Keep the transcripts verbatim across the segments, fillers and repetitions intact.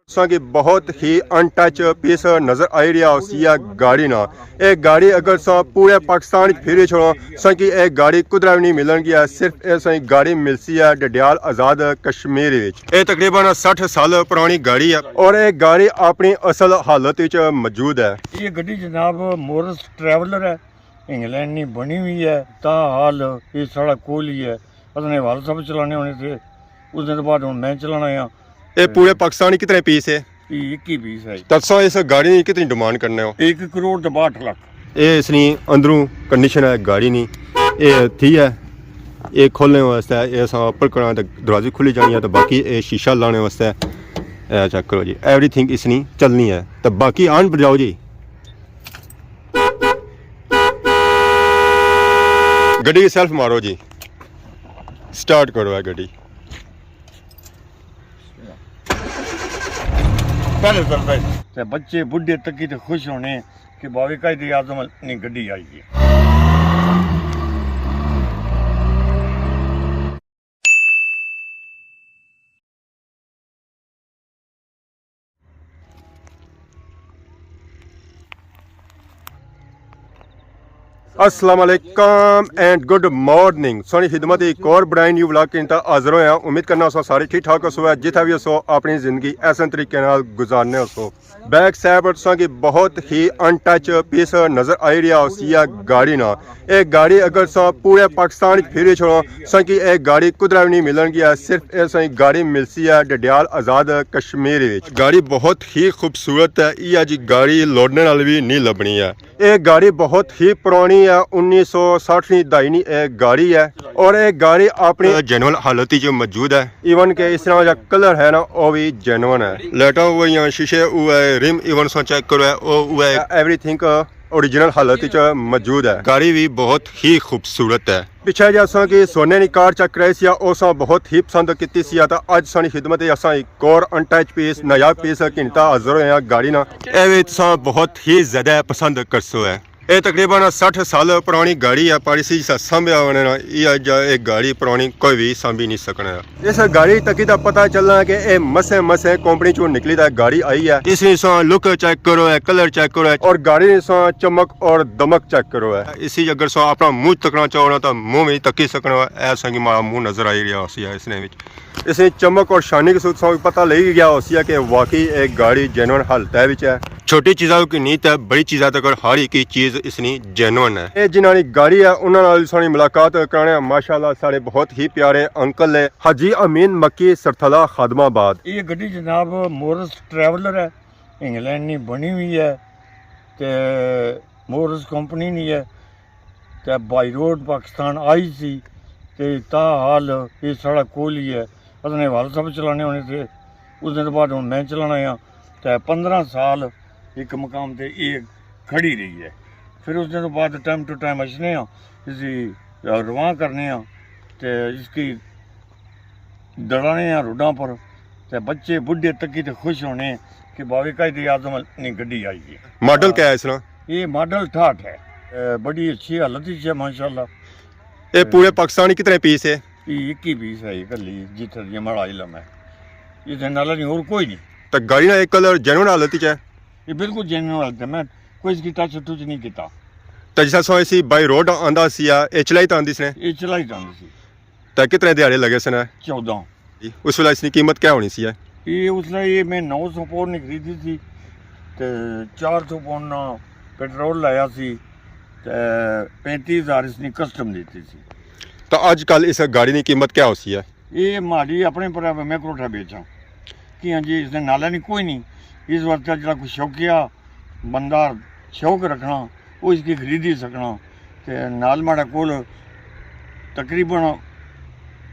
تساں کی بہت ہی ان ٹچ پیس نظر آئی رہیا ہوسی ہے گاڑی نا۔ اے گاڑی اگر تساں پورے پاکستان وچ پھری چھوڑو، تساں کی اے گاڑی کدرا وی نہیں ملن گیا، صرف اے تساں کی گاڑی ملسی ہے ڈڈیال آزاد کشمیر وچ۔ اے تقریباً سٹھ سال پرانی گاڑی ہے اور اے گاڑی اپنی اصل حالت وچ موجود ہے۔ یہ گڈی جناب مورس ٹریولر ہے، انگلینڈ نی بنی ہوئی ہے، تاں حال یہ ساڑا کول ہی ہے۔ اساں نے والد صاحب چلانے ہونے تھے، اس دن بعد ہن میں چلانا ہاں۔ اے پورے پاکستان وچ کتنے پیس ہے؟ یہ ایک ہی پیس ہے۔ تساں اس گاڑی نی کتنی ڈیمانڈ کرنے ہو؟ ایک کروڑ تے باہٹھ لاکھ۔ اے اس نی اندروں کنڈیشن ہے گاڑی نی، اے تھی ہے، اے کھولنے واسطے، اے اساں اوپن کرنا تے دروازے کھلی جانی ہے، تے باقی اے شیشہ لانے واسطے، اے چیک کرو جی، ایوری تھنگ اس نی چلنی ہے۔ تے باقی آن پر جاؤ جی۔ گڈی سیلف مارو جی، سٹارٹ کرو ہے گڈی۔ پہلے ضربے تے بچے بڈھے تکی تے خوش ہونے کہ باوے قائد اعظم نی گڈی آئی ہے۔ السلام علیکم اینڈ گڈ مارننگ۔ سونی خدمت ایک اور برانڈ نیو ولاگ کے انتا حاضر ہویا۔ امید کرنا سو سارے ٹھیک ٹھاک ہسو ہے، جتھا بھی ہسو اپنی زندگی احسن طریقے نال گزارنے ہسو۔ بیک سائیڈ پر تساں کی بہت ہی ان ٹچ پیس نظر آئی رہیا ہوسی ہے گاڑی نا۔ اے گاڑی اگر تساں پورے پاکستان وچ پھری چھوڑو، تساں کی اے گاڑی کدرا وی نہیں ملن گیا، صرف اے تساں کی گاڑی ملسی ہے ڈڈیال آزاد کشمیر وچ۔ گاڑی بہت ہی خوبصورت ہے، یہ جی گاڑی لوڈنے نال وی نہیں لبنی ہے۔ اے گاڑی بہت ہی پرانی ہے، انیس سو سٹھ نی دہائی نی اے گاڑی ہے اور اے گاڑی اپنی جینوئن حالت وچ موجود ہے۔ ایون کہ اس طرح جا کلر ہے نا، او وی جینوئن ہے۔ لائٹاں اوہی ہیں، شیشے اوہ ہے، رم ایون سو چیک کرو ہے، او اوہ ہے۔ ایوری تھنگ اوریجنل حالت وچ موجود ہے۔ گاڑی وی بہت ہی خوبصورت ہے۔ پچھے جا اساں کی سونے نی کار چیک کرائی سی، او اساں بہت ہی پسند کیتی سی، تے اج سانی خدمت ہے اساں ایک اور ان ٹچ پیس، نایاب پیس گھنتا حاضر ہوئے ہیں گاڑی نا۔ اے وی تساں بہت ہی زیادہ پسند کرسو ہے۔ اے تقریباً سٹھ سال پرانی گاڑی ہے، پر اسی جسا سانبھیا ہونے نا، یہ جا ایک گاڑی پرانی کوئی بھی سانبھی نہیں سکنا ہے۔ اس گاڑی تکی دا پتہ چلنا کہ اے مسے مسے کمپنی چوں نکلی دا گاڑی آئی ہے۔ اس نے سو لک چیک کرو ہے، کلر چیک کرو ہے، اور گاڑی نے سو چمک اور دمک چیک کرو ہے۔ اسی اگر سو اپنا منہ تکنا چاہو نا تو منہ بھی تکی سکنا ہے، ایسا کہ مارا منہ نظر آئی رہا ہوسی ہے اس نے وچ۔ اس نے چمک اور شائننگ سے تساں پتہ لگی گیا ہوسی ہے کہ واقعی ایک گاڑی جینوئن حالت ہے وچ ہے۔ چھوٹی چیزاں کی نہیں تے بڑی چیزاں تک ہر ایک چیز اس نے جینوئن ہے۔ اے جنہاں نی گاڑی ہے، انہاں نال سانی ملاقات کرانے ہیں۔ ماشاءاللہ سارے بہت ہی پیارے انکل ہے، حاجی امین مکی سرتھلا خادم آباد۔ یہ گڈی جناب مورس ٹریولر ہے، انگلینڈ نی بنی ہوئی ہے تے مورس کمپنی نی ہے۔ تے بائی روڈ پاکستان آئی سی تے تا حال یہ ساڑا کول ہی ہے۔ اساں نے والد صاحب چلانے ہونے تھے، اس دن بعد ہن میں چلانا ہاں۔ تے پندرہ سال ایک مقام تے یہ کھڑی رہی ہے۔ پھر اس دن بعد ٹائم ٹو ٹائم اچھنے ہاں، اسی رواں کرنے ہاں تے اس کی دڑانے ہاں روڈاں پر، تے بچے بڈھے تکی تے خوش ہونے کہ باوے قائد اعظم نی گڈی آئی ہے۔ ماڈل کیا ہے اس نا؟ یہ ماڈل اٹھاٹھ ہے۔ اے، بڑی اچھی حالت وچ ہے ماشاءاللہ۔ یہ پورے پاکستان کی کتنے پیس ہے؟ یہ ایک ہی پیس ہے، یہ کلی جتھے یہ مڑا علم ہے۔ یہ تے نالا نہیں اور کوئی نہیں۔ تو گاڑی نا ایک کلر جینوئن حالت وچ ہے؟ یہ بالکل جینوئن حالت ہے، میں کوئی اس کی ٹچ ٹچ نہیں کیتا۔ تو جس طرح اسی بائی روڈ آندا سی، اے چلائی تو آندی سی نے؟ یہ چلائی تو آندی سی۔ تے کتنے دیہاڑے لگے سن؟ چودہ۔ اس ویلے اس کی قیمت کیا ہونی سی ہے؟ یہ اس ویلے یہ میں نو سو پاؤنڈ نی خریدی سی تے چار سو پاؤنڈ نا پیٹرول لایا سی تے پینتی ہزار اس نے کسٹم دیتی سی۔ تو اج کل اس گاڑی کی قیمت کیا ہو سی ہے؟ یہ ماڑی اپنے پر ہے، میں کروٹا بیچاں۔ کہ ہاں جی، اس نے نالا نہیں کوئی نہیں۔ اس واسطے جڑا کوئی شوقیہ بندہ شوق رکھنا، وہ اس کی خریدی سکنا۔ تے نال ماڑے کول تقریباً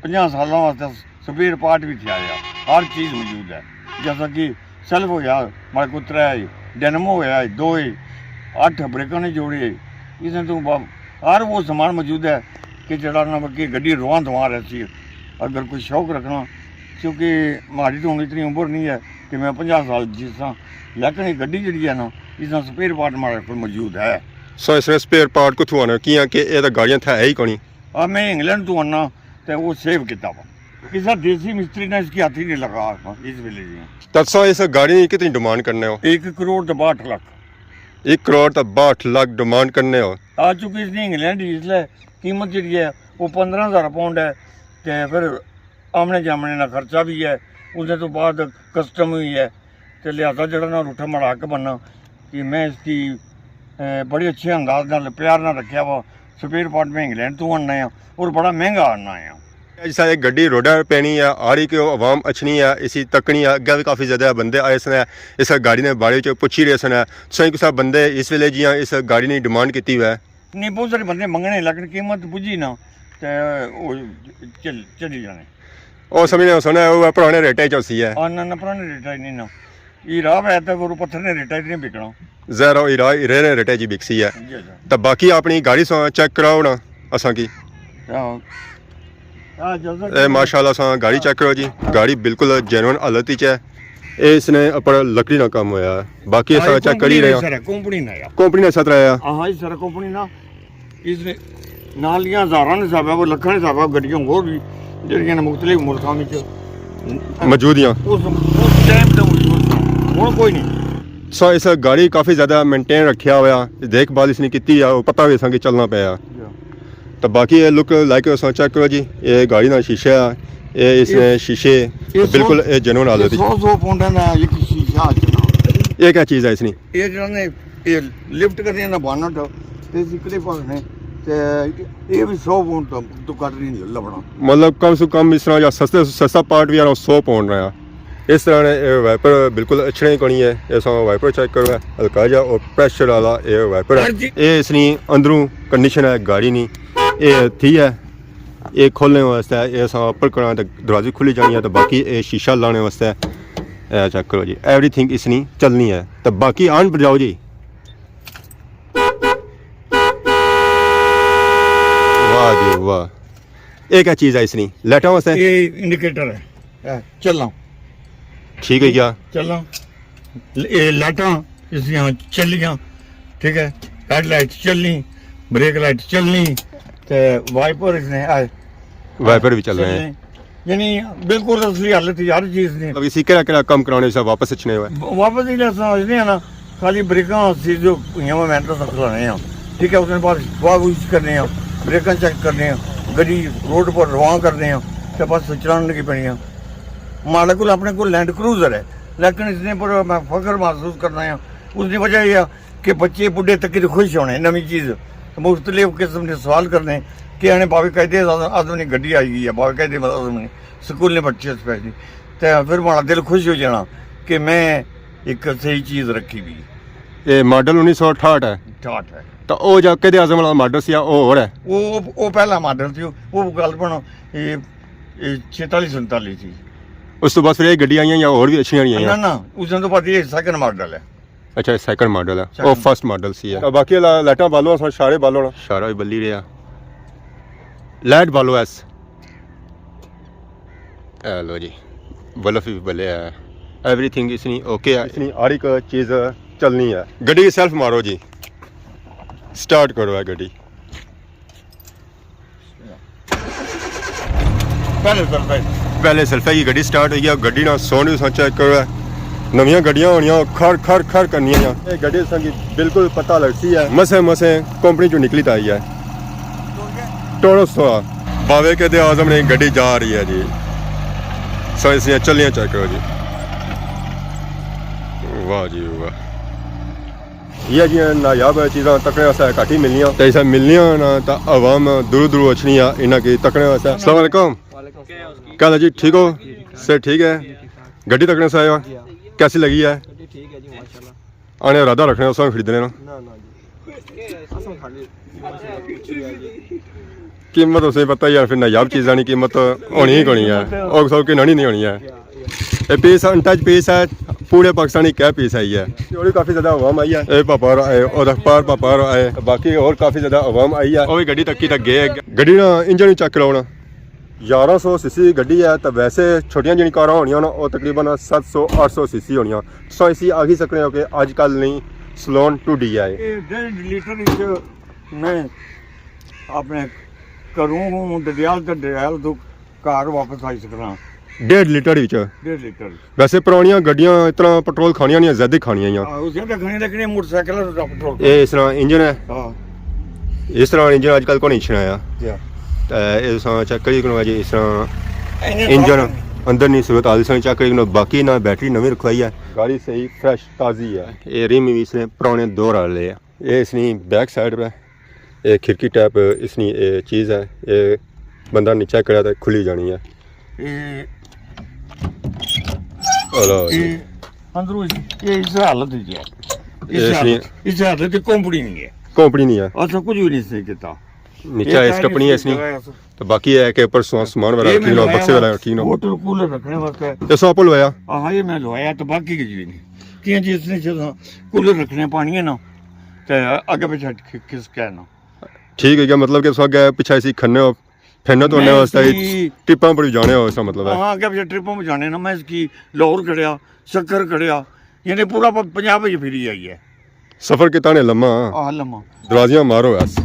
پنجاہ سالاں واسطے سپیئر پارٹ بھی تھیا ہے، ہر چیز موجود ہے۔ جیسا کہ سیلف ہویا، ماڑے کول ترے ہے، ڈائنامو ہویا ہے، دو ہے، اٹھ بریکاں نے جوڑے ہے۔ اس نے تو با-، ہر وہ سامان موجود ہے کہ جڑا نہ کہ گڈی رواں دواں رہسی۔ اگر کوئی شوق رکھنا، کیونکہ ماڑی تو ہن اتنی عمر نہیں ہے کہ میں پنجاہ سال جیساں، لیکن یہ گڈی جڑی ہے نا، اس نا سپیئر پارٹ ماڑے کول موجود ہے۔ سو اس نے سپیئر پارٹ کتھوں آنے؟ کیاں کہ یہ تو گاڑیاں تھے ہے ہی کونی۔ آ، میں انگلینڈ تو آنا تے وہ سیو کیتا وا۔ کسا دیسی مستری نے اس کی ہاتھ ہی نہیں لگا اس ویلے جی۔ تساں اس گاڑی نی کتنی ڈیمانڈ کرنے ہو؟ ایک کروڑ تے باہٹھ لاکھ۔ ایک کروڑ تے باہٹھ لاکھ ڈیمانڈ کرنے ہو؟ آ چونکہ اس نے انگلینڈ اس لے قیمت جڑی ہے وہ پندرہ ہزار پاؤنڈ ہے، تے پھر آمنے جامنے نا خرچہ بھی ہے، اس نے تو بعد کسٹم بھی ہے، تے لہذا جڑا نا روٹھا مڑا کے بننا کہ میں اس کی، اے، بڑے اچھے انداز نال پیار نال رکھیا وا۔ سپیئر پارٹ میں انگلینڈ تو آننا آ اور بڑا مہنگا آننا آ۔ جس طرح ایک گڈی روڈا پینی ہے، ہر ایک عوام اچھنی ہے، اسی تکنی ہے، اگے بھی کافی زیادہ بندے آئے سن، اس گاڑی نے بارے چ پوچھی رہے سن۔ سوئی کسا بندے اس ویلے جیاں اس گاڑی نے ڈیمانڈ کیتی ہوئے؟ نہیں، بہت سارے بندے منگنے، لیکن قیمت بجھی نہ، تے او چل-، چلی جانے۔ او سمجھنے سونا ہے، وہ پرانے ریٹے چ ہوسی ہے۔ آ، نہ، نہ، پرانے ریٹے نہیں نا۔ ہیرا ہے تے وہ پتھر نے ریٹے چ نہیں بکنا۔ ظاہر ہے، ہیرا، ہیرے نے ریٹے چ بکسی ہے۔ جی، جی۔ تے باقی اپنی گاڑی سو چیک کراؤ نا، اساں کی۔ ہاں۔ ہاں، جلد اے ماشاءاللہ، اساں گاڑی چیک کرو جی، گاڑی بالکل جینوئن حالت وچ ہے۔ اے اس نے اپر لکڑی نا کم ہویا ہے، باقی اساں چیک کری رہے ہیں۔ سارا کمپنی نا آیا۔ کمپنی نے سترا آیا۔ ہاں، یہ سارا کمپنی نا۔ اس نے نالیاں ہزاراں نے حساب ہے، وہ لکھاں نے حساب ہے، گڈیاں ہور بھی جڑیاں نے مختلف ملکاں وچ موجود ہیں۔ اس، اس ٹائم تے موجود سن، ہن کوئی نہیں۔ سو اس گاڑی کافی زیادہ مینٹین رکھیا ہویا، دیکھ بھال اس نے کیتی ہے، وہ پتہ بھی اساں کی چلنا پیا۔ جی۔ تو باقی یہ لک لائک اساں چیک کرو جی، یہ گاڑی نا شیشہ ہے، یہ اس نے شیشے یہ سو، بالکل یہ جنون یہ حالت۔ سو، سو پاؤنڈ نا ایک شیشہ آ جانا۔ یہ کیا چیز ہے اس نے؟ یہ جو نے، یہ لفٹ کرنے نا بانٹ، تے اسی کلپ آخنے، تے یہ بھی سو پاؤنڈ تو، تو گھٹ نہیں لبنا۔ مطلب کم سے کم اس طرح یا سستے، سستا پارٹ بھی آنا سو پاؤنڈ رہا۔ اس طرح نے اے وائپر بالکل اچھنے کونی ہے۔ اے ساں وائپر چیک کرو ہے، ہلکا جا اور پریشر والا اے وائپر ہے۔ ہاں جی۔ اے اس نی اندروں کنڈیشن ہے گاڑی نی۔ اے تھی ہے، اے کھولنے واسطے اے ساں اپر کرنا تے دروازے کھلی جانی ہے، تے باقی اے شیشہ لانے واسطے۔ اے چیک کرو جی، ایوری تھنگ اس نی چلنی ہے۔ تے باقی آن پر جاؤ جی۔ واہ جی واہ۔ اے کیا چیز ہے اس نی؟ لائٹاں واسطے؟ یہ انڈیکیٹر ہے۔ اے چلاں۔ ٹھیک ہے کیا؟ چلاں۔ یہ لائٹاں اس دیاں چلیاں، ٹھیک ہے؟ ہیڈ لائٹ چلنی، بریک لائٹ چلنی، تے وائپر اس نے، اے، وائپر بھی چلنے ہیں۔ چلنے۔ یعنی بالکل اصلی حالت ہی ہر چیز نے۔ اب اسی کہڑا کہڑا کم کرانے سے واپس اچھنے ہوئے؟ واپس ہی لے سمجھنے ہیں نا، خالی بریکاں سی جو ہوئیاں میں محنت سے کھلانے ہیں۔ ٹھیک ہے، اس نے بعد واش ووش کرنے ہیں، بریکاں چیک کرنے ہیں، گڈی روڈ پر رواں کرنے ہیں، تے بس چلان لگی پینی ہیں۔ ماڑے کول اپنے کول لینڈ کروزر ہے، لیکن اس نے پر میں فخر محسوس کرنا ہے۔ اس دی وجہ یہ ہے کہ بچے بڈھے تک خوش ہونے، نویں چیز، مختلف قسم دے سوال کرنے کہ آنے بابے قائد اعظم نی گڈی آئی ہوئی ہے، بابے قائد اعظم نی سکول نے بچے اسپیشلی، تے پھر ماڑا دل خوش ہو جانا کہ میں ایک صحیح چیز رکھی بھی۔ یہ ماڈل انیس سو اٹھاٹھ ہے۔ اٹھاٹھ ہے۔ تو او جا قائد اعظم والا ماڈل سی، او ہور ہے؟ وہ، وہ پہلا ماڈل سی، وہ غالباً یہ، یہ چھتالیس سینتالیس سی۔ اس تو بعد پھر یہ گڈیاں آئیاں یا ہور بھی اچھیاں نہیں آئیاں؟ نہ، نہ، اس دن تو بعد یہ سیکنڈ ماڈل ہے۔ اچھا، یہ سیکنڈ ماڈل ہے، او سیکنڈ۔ فرسٹ ماڈل سی ہے۔ باقی لا-، لائٹاں بالو، اساں اشارے بالو نا۔ اشارہ بھی بلی رہیا۔ لائٹ بالو ایس۔ اے لو جی، بلف بھی بلے ہے۔ ایوری تھنگ اس نی اوکے ہے۔ اس نی ہر ایک چیز چلنی ہے۔ گڈی سیلف مارو جی۔ سٹارٹ کرو ہے گڈی۔ پہلے سیلف ہے۔ پہلے سیلف ہے، یہ گڈی سٹارٹ ہوئی ہے، گڈی نا ساؤنڈ بھی سا چیک کرو ہے۔ نویاں گڈیاں ہونیاں، کھر، کھر، کھر کرنیاں یا۔ یہ گڈی سا کی بالکل پتہ لگسی ہے، مسے، مسے کمپنی چوں نکلی تے آئی ہے۔ ٹورس تھوڑا۔ بابے قائد اعظم نی گڈی جا رہی ہے جی۔ سو اس دیاں چلیاں چیک کرو جی۔ واہ جی واہ۔ یہ جیاں نایاب چیزاں تکنے واسطے گھٹ ہی ملنیاں۔ تے اسے ملنیاں نا تا عوام دور دور اچھنی آ انہاں کی تکنے واسطے۔ السلام علیکم۔ وعلیکم السلام۔ کیا حال ہے جی؟ ٹھیک ہو؟ صحت ٹھیک ہے؟ گڈی تکنے سے آئے ہو؟ جی ہاں۔ کیسی لگی ہے؟ گڈی ٹھیک ہے جی، ماشاءاللہ۔ آنے ارادہ رکھنے اساں خریدنے نا؟ نہ، نہ جی۔ اساں خالی قیمت اسے پتہ یار، پھر نایاب چیزاں نی قیمت ہونی ہی کونی ہے۔ او سب کی نانی نہیں ہونی ہے۔ اے پیس انٹچ پیس ہے، پورے پاکستانی کیا پیس ہے یہ۔ اور کافی زیادہ عوام آئی ہے۔ اے پاپا اور آئے، اور اخبار پاپا اور آئے، باقی اور کافی زیادہ عوام آئی ہے۔ او بھی گڈی تکی تک گئے۔ گڈی نا انجن بھی چیک کراؤ نا۔ یارہ سو سی سی گڈی ہے، تے ویسے چھوٹیاں جیہڑیاں کاراں ہونیاں نا، او تقریباً ست سو، اٹھ سو سی سی ہونیاں۔ سو اسی آکھی سکنے ہو کہ اج کل نی سلون ٹو ڈی آئی۔ اے ڈیڑھ لیٹر وچ میں اپنے گھروں ہوں ڈڈیال تے ڈڈیال تک گھر واپس آئی سکنا۔ ڈیڑھ لیٹر وچ۔ ڈیڑھ لیٹر۔ ویسے پرانیاں گڈیاں اتنا پٹرول کھانیاں نہیں، زیادہ کھانیاں ہیاں۔ ہاں، اس زیادہ کھانی، لیکن یہ موٹر سائیکل ہے، اس دا پٹرول۔ یہ اس طرح انجن ہے۔ ہاں۔ اس طرح انجن اج کل کو نہیں چھڑایا۔ جی ہاں۔ تے اس طرح چیک کری کنو جی، اس طرح انجن انجن صاف ہے۔ اندر نہیں صورت حال، اس طرح چیک کری کنو، باقی نہ بیٹری نویں رکھوائی ہے۔ گاڑی صحیح، فریش، تازی ہے۔ یہ ریم بھی اس نے پرانے دور والے ہے۔ یہ اس نے بیک سائیڈ پہ، یہ کھڑکی ٹائپ اس نے یہ چیز ہے، یہ بندہ نیچے کرا تے کھلی جانی ہے۔ یہ اللہ یہ اندروں اس، یہ اس حالت وچ ہے۔ اس یہ اس نے حالت، اس حالت وچ کمپنی نہیں ہے۔ کمپنی نہیں ہے۔ اساں کچھ بھی نہیں اس نے کیتا۔ نیچے یہ اس ٹائر ٹپنی ہے اس نے۔ جگہ ہے۔ تو باقی ہے کہ پرسوں سامان والا یہ میں رکھی نو، لوایا بکسے والا وا رکھی نو۔ موٹر کولر رکھنے واسطے۔ اس آپ لوایا؟ ہاں، یہ میں لوایا تو باقی کچھ بھی نہیں۔ کیوں جی اس نے جدوں کولر رکھنے پانی ہے نا، تے اگے پیچھے کھ-، کھس کے نا۔ ٹھیک ہے، کیا مطلب کہ اس اگے پیچھے اسی کھنے ہو، پھرنے توڑنے میں واسطے اسی ٹرپاں پر جانے ہو، اس کا مطلب ہے؟ ہاں، اگے پیچھے ٹرپاں پر جانے نا، میں اس کی لاہور کھڑیا، سکر کھڑیا، یعنی پورا پ-، پنجاب وچ پھری آئی ہے۔ سفر کتنا نے لمحہ؟ آہ، لمحہ۔ دروازیاں مارو یس۔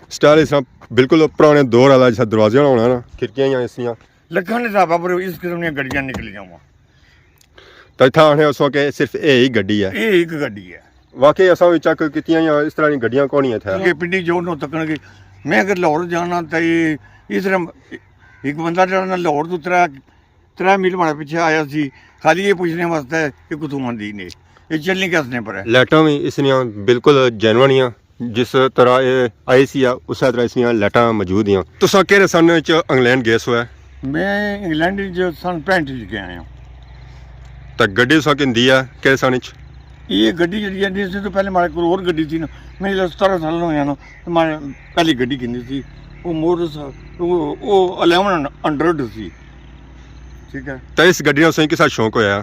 سٹائل اس طرح بالکل پرانے دور والا جیسا دروازیاں ہونا نا، کھڑکیاں یا اس طرح۔ لکھاں نے حساب پر اس قسم دیاں گڈیاں نکلیاں وا۔ تو اتھا آنے اس وقت صرف اے ہی گڈی ہے۔ اے ایک گڈی ہے۔ واقعی اساں وی چیک کیتیاں یا اس طرح دی گڈیاں کون ہی اتھا۔ یہ پنڈی جو نو تکن کے میں اگر لاہور جانا تے یہ اس طرح ایک بندہ جڑا نا لاہور تو ترے، ترے میل مارے پیچھے آیا سی، خالی یہ پوچھنے واسطے کہ کتھوں آندی نے، یہ چلنی کس نے پر ہے۔ لائٹاں وی اس نیاں بالکل جینوئن ہیاں۔ جس طرح اے آئی سی آ، اسے طرح اس نیاں لائٹاں موجود ہیاں۔ تساں کہڑے سن وچ انگلینڈ گئے سو ہے؟ میں انگلینڈ وچ سن پینٹ وچ گیا ہاں۔ تے گڈی تساں کندی ہے کہڑے سن وچ؟ یہ گڈی جڑی ہے، اس سے تو پہلے مارے کول اور گڈی تھی نا، میں جس سترہ سال ہویا نا، تے مارے پہلی گڈی کندی تھی، وہ موٹر سا-، وہ، وہ الیون ہنڈریڈ سی۔ ٹھیک ہے۔ تے اس گڈی نا تساں کسا شوق ہویا؟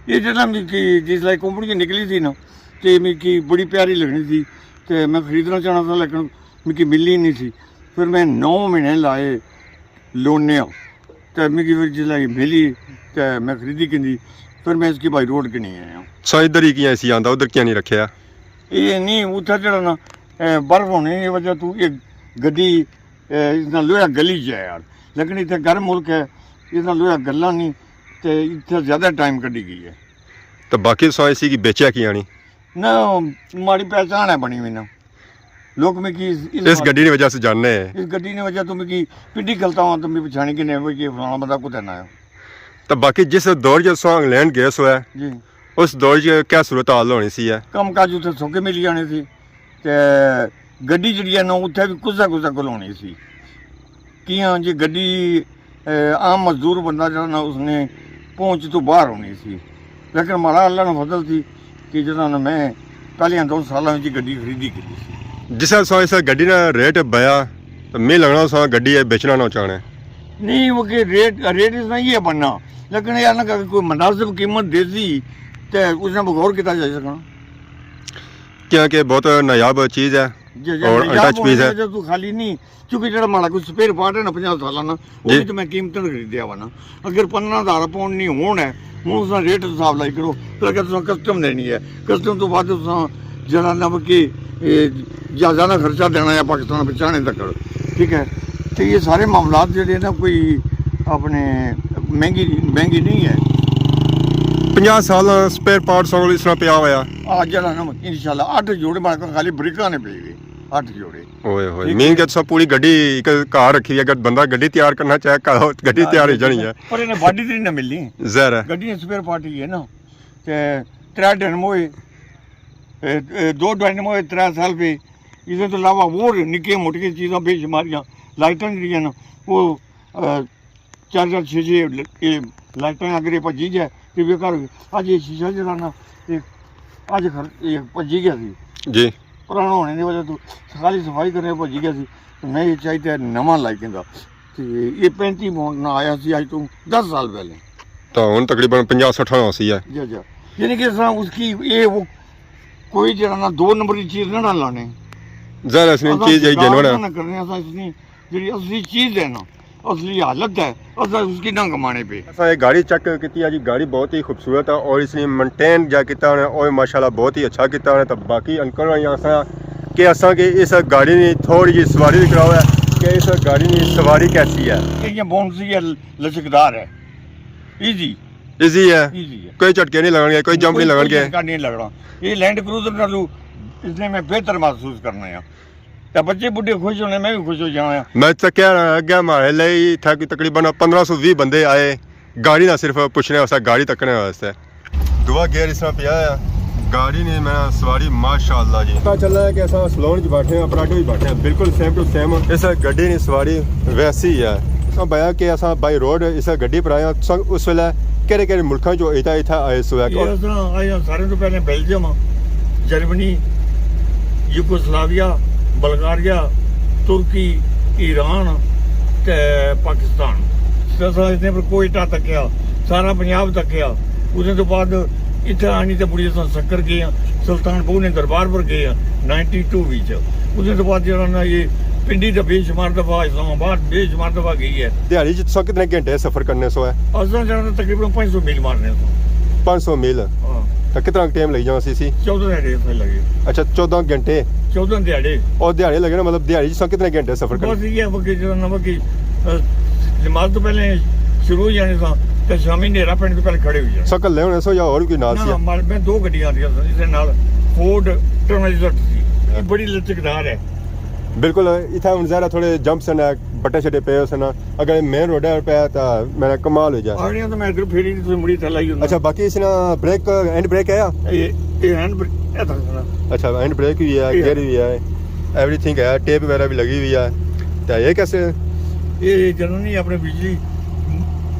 یہ جس طرح میں کہ جس طرح کمپنی نکلی تھی نا، تے میکی بڑی پیاری لگنی سی، تے میں خریدنا چاہنا تھا، لیکن میکی ملی نہیں سی۔ پھر میں نو مہینے لائے لونے آ، تے میکی پھر جس طرح ملی، تے میں خریدی کندی، پھر میں اس کی بائی روڈ کنی آیا۔ سو ادھر ہی کیاں اسی آندا، ادھر کیاں نہیں رکھیا؟ یہ نہیں، اتھا جڑا نا، اے، برف ہونے کی وجہ تو یہ گڈی، اے، اس نال لوہا گلی جائے یار، لیکن اتھے گرم ملک ہے، اس نال لوہا گلا نہیں، تے اتھے زیادہ ٹائم کڈی گئی ہے۔ تو باقی سو اسی کی بیچیا کیاں نہیں؟ نہ، ماڑی پہچان ہے بنی ہوئی نا۔ لوگ میں کی اس، اس اس بات گڈی نی وجہ سے جاننے ہیں۔ اس گڈی نی وجہ تو میں کی پنڈی کھلتا ہوں تو میں پچھانی کہ نہیں وہ یہ فلانا بندہ کتے نہ ہے۔ تو باقی جس دور جو سو انگلینڈ گئے سو ہے، جی۔ اس دور جو کیا صورت حال ہونی سی ہے؟ کم کاج اتھے سوکھے ملی جانے سی۔ تے گڈی جڑی ہے نا، اتھے بھی کسے کسے کول ہونی سی۔ کیاں جی گڈی، اے، عام مزدور بندہ جڑا نا، اس نے پہنچ تو باہر ہونی سی، لیکن ماڑا اللہ نا فضل سی کہ جڑا نا میں پہلیاں دو سالاں وچ گڈی خریدی کیتی سی۔ جس ویلے سو اس گڈی نا ریٹ بیا تو میں لگنا سو گڈی اے بیچنا نہ چاہنے۔ نہیں، وہ کہ ریٹ، ریٹ اس نا یہ بننا، لیکن یہ نہ کہ کوئی مناسب قیمت دے سی تے اس نے بغور کیتا جائی سکنا۔ کیونکہ بہت نایاب چیز ہے جی، جی، اور نایاب انٹچ پیس ہونے ہے۔ وجہ تو خالی نہیں، کیونکہ جڑا ماڑا کوئی سپیئر پارٹ ہے نا پنجاہ سالاں نا، وہ جی۔ بھی تو میں قیمتاں خریدیا ہوا نا۔ اگر پندرہ ہزار پاؤنڈ نہیں ہونا ہے، ہوں اس نا ریٹ حساب لائی کرو، پھر اگر تساں کسٹم دینی ہے، کسٹم تو بعد تساں جڑا نا کہ، اے، جہازاں نا خرچہ دینا ہے پاکستان پہنچانے تک، ٹھیک ہے؟ تو یہ سارے معاملات جڑے نا کوئی اپنے مہنگی، مہنگی نہیں ہے۔ پنجاہ سال سپیئر پارٹ سارے اس طرح پیا ہوا۔ آ جڑا نا انشاءاللہ اٹھ جوڑے ماڑے کول خالی بریکاں نے پے ہوئے، اٹھ جوڑے۔ اوئے ہوئے، ٹھیک مین ہے۔ کہ سب پوری گڈی ایک گھر رکھی ہے، اگر بندہ گڈی تیار کرنا چاہے، گڈی ہاں، تیار ہو جی، جانی ہے۔ پر انہیں باڈی تے نہیں نہ ملنی۔ ظاہر ہے۔ گڈی سپیئر پارٹ ہی ہے نا۔ تے ترے ڈائنمو ہے، اے، اے، دو ڈائنمو ہے، ترے سیلف ہے۔ اس تو علاوہ ہور نکیاں موٹیاں چیزاں بے شماریاں، لائٹاں جڑیاں نا، وہ، اے، چار چار چھ چھ ل-، اے لائٹاں اگر یہ بھجی جائے، تے وی گھر اج یہ شیشہ جڑا نا، یہ اج گھر یہ بھجی گیا سی۔ جی۔ پرانا ہونے دی وجہ تو خالی صفائی کرنے بھجی گیا سی۔ تے میں یہ چاہیے نواں لائی کیندا۔ تے یہ پینتی پاؤنڈ نہ آیا سی اج تو دس سال پہلے۔ تو ہن تقریباً پنجاہ سٹھ ہونا سی ہے۔ جی، جی۔ یعنی کہ اس طرح اس کی یہ وہ کوئی جڑا نا دو نمبر کی چیز نہ لانے۔ ظاہر ہے، اس نے اساں چیز یہی شکار جانور ہے۔ نہ کرنے، اساں اس نے جڑی اصلی چیز ہے نا، اصلی حالت ہے، اساں اس کی نہ کمانے پہ۔ اساں یہ گاڑی چیک کیتی ہے جی، گاڑی بہت ہی خوبصورت ہے اور اس نے مینٹین جا کیتا ہونا ہے، اور ماشاءاللہ بہت ہی اچھا کیتا ہونا ہے۔ تو باقی انکل ہوراں اساں کہ اساں کہ اس گاڑی نے تھوڑی جی سواری بھی کراؤ ہے، کہ اس گاڑی نی سواری کیسی ہے؟ یہ بونسی ہے، لچکدار ہے، ایزی۔ ایزی ہے۔ ایزی ہے۔ کوئی جھٹکے نہیں لگن گے، کوئی جمپ نہیں لگن گے۔ جھٹکا نہیں لگنا۔ یہ لینڈ کروزر نالوں اس نے میں بہتر محسوس کرنا ہے۔ تے بچے بڈھے خوش ہونے، میں بھی خوش ہو جانا ہے۔ میں تکیا اگے ہمارے لئی اتھا کوئی تقریباً پندرہ سو ویہہ بندے آئے، گاڑی نہ صرف پوچھنے واسطے، گاڑی تکنے واسطے۔ دعا گیئر اس طرح پیا ہے۔ گاڑی نے میں سواری ماشاءاللہ جی۔ پتہ چلا ہے کہ اساں سلون وچ بیٹھے ہیں، پراڈو وچ بیٹھے ہیں، بالکل سیم ٹو سیم۔ اس گڈی نی سواری ویسی ہے۔ اساں بیا کہ اساں بائی روڈ اس گڈی پر آئے ہیں، تساں اس ویلے کہڑے کہڑے ملکاں چوں اتھا اتھا آئے سو ہے؟ یہ اساں آئے ہیں سارے تو پہلے بیلجیم، جرمنی، یوگوسلاویا، بلغاریہ، ترکی، ایران تے پاکستان۔ تے اساں اتنے پر کوئٹہ تکیا، سارا پنجاب تکیا۔ اس نے تو بعد اتھے آنی تے مڑی اساں سکر گئے ہاں، سلطان بہو نے دربار پر گئے ہاں نائنٹی ٹو وچ۔ اس نے تو بعد جڑا نا یہ پنڈی تے بے شمار دفعہ، اسلام آباد بے شمار دفعہ گئی ہے۔ دیہاڑی چ تساں کتنے گھنٹے سفر کرنے سو ہے؟ اساں جڑا نا تقریباً پانچ سو میل مارنے سو۔ پانچ سو میل؟ ہاں۔ تو کتنا ٹائم لگی جانا سی سی؟ چودہ گھنٹے اس میں لگے۔ اچھا، چودہ گھنٹے؟ چودہ دیہاڑے۔ اور دیہاڑے لگے نا، مطلب دیہاڑی چ تساں کتنے گھنٹے سفر کرنے؟ بس یہ ہے کہ جڑا نا کہ نماز تو پہلے شروع ہو جانے سا، تے شامی نیرا پہنے تو پہلے کھڑے ہو جانے۔ سو کلے ہونے سو یا اور کوئی نال سی؟ نہ، ہمارے میں دو گڈیاں آندیاں سن، اس دے نال فورڈ ٹرانزٹ سی۔ یہ بڑی لچکدار ہے۔ بالکل، اتھا ہن ظاہر ہے تھوڑے جمپس ہن، بٹے شٹے پے ہوسن، اگر مین روڈ ہے پہ تاں میرا کمال ہو جائے۔ آڑیاں تو میں ادھر پھیری تسے مڑی تھے لائی ہونا۔ اچھا، باقی اس نا بریک، ہینڈ بریک ہے یا؟ یہ، یہ ہینڈ بریک ہے تھا نا۔ اچھا، ہینڈ بریک بھی ہے، یہ گیئر بھی ہے، ایوری تھنگ ہے، ٹیپ وغیرہ بھی لگی ہوئی ہے۔ تو یہ کیسے؟ یہ جنرل نہیں، اپنے بجلی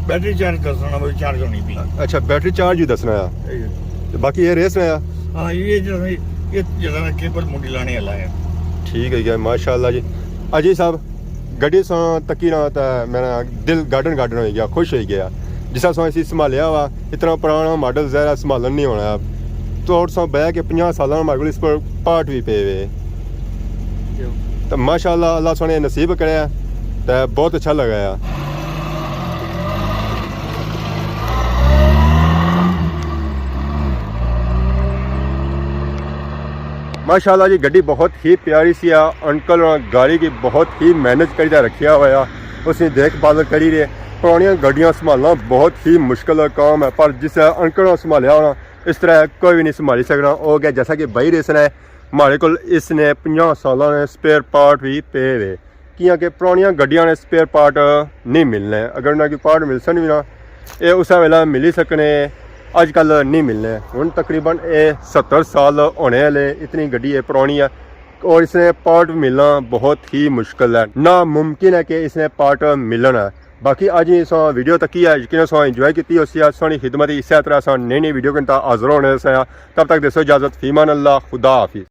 بیٹری چارج دسنا، وہ چارج ہونی پی۔ اچھا، بیٹری چارج بھی دسنا ہے۔ یہ۔ تو باقی یہ ریس ہے؟ ہاں، یہ جو ہے، یہ جو ہے نا کیبل منڈی لانے والا ہے۔ ٹھیک ہے، ماشاءاللہ جی۔ اجے صاحب، گڈی ساں تکی نا تے میرا دل گارڈن گارڈن ہوئی گیا، خوش ہوئی گیا۔ جس طرح ساں اسی سنبھالیا ہوا، اتنا پرانا ماڈل ظاہر ہے سنبھالن نہیں ہونا۔ تو اور ساں بہ کے پنجاہ سالاں ماڈل اس پر پارٹ بھی پے ہوئے۔ تو ماشاءاللہ، اللہ سونے نصیب کرے تے بہت اچھا لگا ہے۔ ماشاءاللہ جی، گڈی بہت ہی پیاری سی آ۔ انکل ہوراں گاڑی کی بہت ہی محنت کری تے رکھیا ہویا، اس نے دیکھ بھال کری رہے۔ پرانیاں گڈیاں سنبھالنا بہت ہی مشکل کام ہے، پر جس انکل ہوراں سنبھالیا ہونا، اس طرح کوئی بھی نہیں سنبھالی سکنا۔ او گیا، جیسا کہ بھائی ریسن ہے، ماڑے کول اس نے پنجاہ سالاں نے سپیئر پارٹ بھی پے ہوئے۔ کیاں کہ پرانیاں گڈیاں نے سپیئر پارٹ نہیں ملنے، اگر انہاں کی پارٹ ملسن بھی نا، اے اسے ویلے ملی سکنے، اج کل نہیں ملنے۔ ہن تقریباً اے ستر سال ہونے آلے، اتنی گڈی اے پرانی ہے، اور اس نے پارٹ ملنا بہت ہی مشکل ہے، ناممکن ہے کہ اس نے پارٹ ملن ہے۔ باقی اج نی اساں ویڈیو تکی ہے، یقیناً اساں انجوائے کیتی ہوسی ہے۔ ساڑی خدمت اسے طرح اساں نئی نئی ویڈیو کنتا حاضر ہونے سے۔ تب تک دیسو اجازت، فی امان اللہ، خدا حافظ۔